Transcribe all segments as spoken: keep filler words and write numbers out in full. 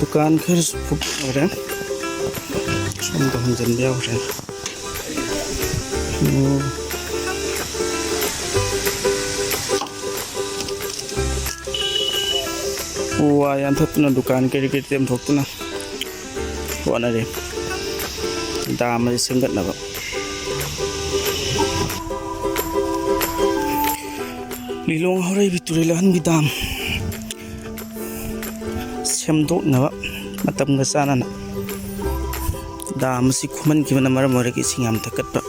ꯗꯨꯀꯥꯟ ꯈꯔꯁꯨ ꯐꯨꯛ ꯑꯣꯏꯔꯦ꯫ ꯁꯣꯝꯗ ꯍꯣꯟꯖꯟꯕ ꯌꯥꯎꯈ꯭ꯔꯦ꯫ ꯎꯝ꯫ ꯎ ꯋꯥ ꯌꯥꯟꯊꯠꯇꯨꯅ ꯗꯨꯀꯥꯟ ꯀꯔꯤ ꯀꯔꯤ ꯇꯦꯝꯊꯣꯛꯇꯨꯅ ꯍꯣꯠꯅꯔꯤ꯫ ꯗꯥꯝ ꯑꯁꯤ ꯁꯦꯝꯒꯠꯅꯕ꯫ ꯂꯤꯂꯣꯡ ꯍꯧꯔꯩꯕꯤ ꯇꯨꯔꯦꯜ ꯑꯍꯟꯒꯤ ꯗꯥꯝ ꯁꯦꯝꯗꯣꯛꯅꯕ ꯃꯇꯝꯒ ꯆꯥꯟꯅꯅ ꯗꯥꯝ ꯑꯁꯤ ꯈꯨꯃꯟꯈꯤꯕꯅ ꯃꯔꯝ ꯑꯣꯏꯔꯒ ꯏꯁꯤꯡ ꯌꯥꯝ ꯊꯛꯀꯠꯄ꯫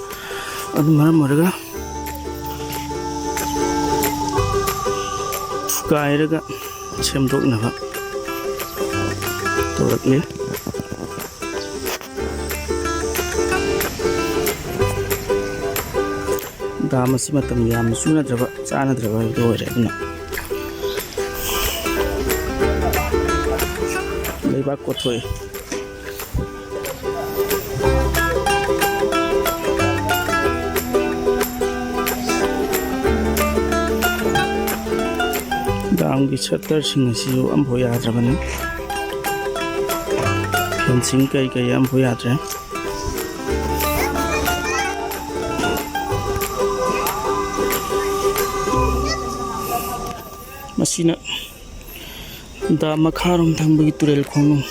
ꯑꯗꯨꯅ ꯃꯔꯝ ꯑꯣꯏꯔꯒ ꯊꯨꯒꯥꯏꯔꯒ ꯁꯦꯝꯗꯣꯛꯅꯕ ꯇꯧꯔꯛꯂꯤ꯫ ꯗꯥꯝ ꯑꯁꯤ ꯃꯇꯝ ꯌꯥꯝꯅ ꯆꯨꯅꯗ꯭ꯔꯕ, ꯆꯥꯅꯗ꯭ꯔꯕ ꯍꯥꯏꯕꯗꯨ ꯑꯣꯏꯔꯦ꯫ ꯑꯗꯨꯅ ꯂꯩꯕꯥꯛ ꯀꯣꯊꯣꯛꯏ꯫ ꯗꯥꯝꯒꯤ ꯁꯠꯇꯔꯁꯤꯡ ꯑꯁꯤꯁꯨ ꯑꯃꯐꯥꯎ ꯌꯥꯗ꯭ꯔꯕꯅꯤ꯫ ꯐꯦꯟꯁꯤꯡ ꯀꯔꯤ ꯀꯔꯤ ꯑꯃꯐꯥꯎ ꯌꯥꯗ꯭ꯔꯦ꯫ ꯃꯁꯤꯅ ꯗꯥꯝ ꯃꯈꯥꯔꯣꯝ ꯊꯪꯕꯒꯤ ꯇꯨꯔꯦꯜ ꯈꯣꯡꯅꯨꯡ